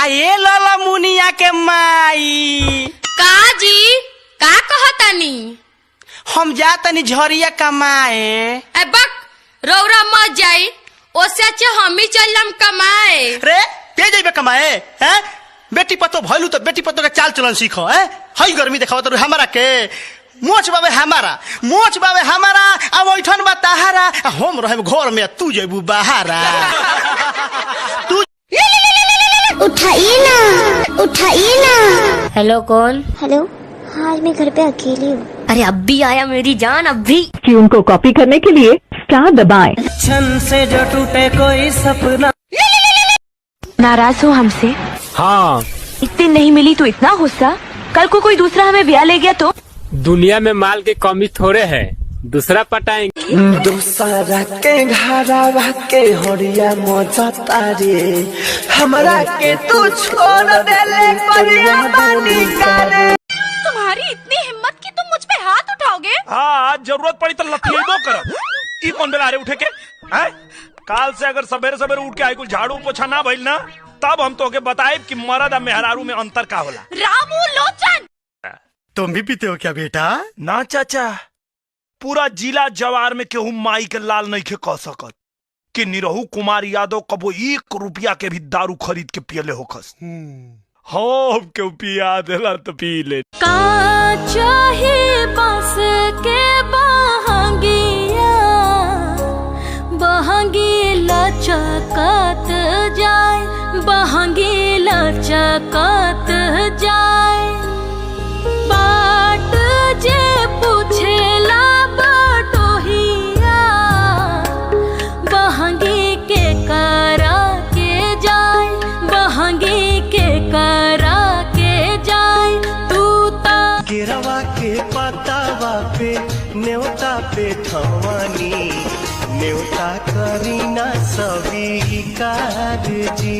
ए लाला मुनिया के माई। का जी, का कहतानी? हम जा तनी झरिया कमाए। ए बक, रौरा मत जाई, ओसे अच्छे हम ही चलम कमाए। रे पे जइबे कमाए हैं? बेटी पतो भइलू तो बेटी पतो के चाल चलन सीखो। हैं, हई गर्मी देखाव तो हमारा के मोच बाबे, हमारा मोच बाबे हमारा। अब ओइठन बा ताहारा, आ हम रहब घर में, तू जइबू बाहरा तू। उठाइए ना, उठाइए ना। हेलो, कौन? हेलो, हाँ, आज मैं घर पे अकेली हूँ। अरे अब भी आया मेरी जान, अब भी। ट्यून को कॉपी करने के लिए स्टार दबाएं। नाराज हो हमसे? हाँ। एक दिन नहीं मिली तो इतना गुस्सा, कल को कोई दूसरा हमें ब्याह ले गया तो? दुनिया में माल के कमी थोड़े है, दूसरा पटाएंगे। दूसरा के घरवा के होरिया मजता रे, हमरा के तू छोड़ देले करिया बानी करे। तुम्हारी इतनी हिम्मत कि तुम मुझ पे हाथ उठाओगे? हाँ, आज जरूरत पड़ी तो लतियेबो करब। ई कौन बेला रे उठे के हैं? काल से अगर सवेरे सवेरे उठ के आई कुल झाड़ू पोछा ना भइल ना, तब हम तोके बताएब कि मर्द आ मेहरारू में अंतर का होला। रामू लोचन। तुम भी पीते हो क्या बेटा? ना चाचा, पूरा जिला जवार में केहू माई के लाल नहीं के कह सकत कि निरहू कुमार यादव कबो 1 रुपया के भी दारू खरीद के पियले होखस। हो केहू पिया देला तो पी ले। का चाहे बांस के बहंगिया, बहंगी लचकत जाए, बहंगी लचकत जाए। बाट जे पूछेला बटोहिया, बहंगी के करा के जाए, बहंगी के करा के जाए। तू ता केरवा के पतावा पे न्योता पे ठवानी, न्योता करीना सभी कार जी।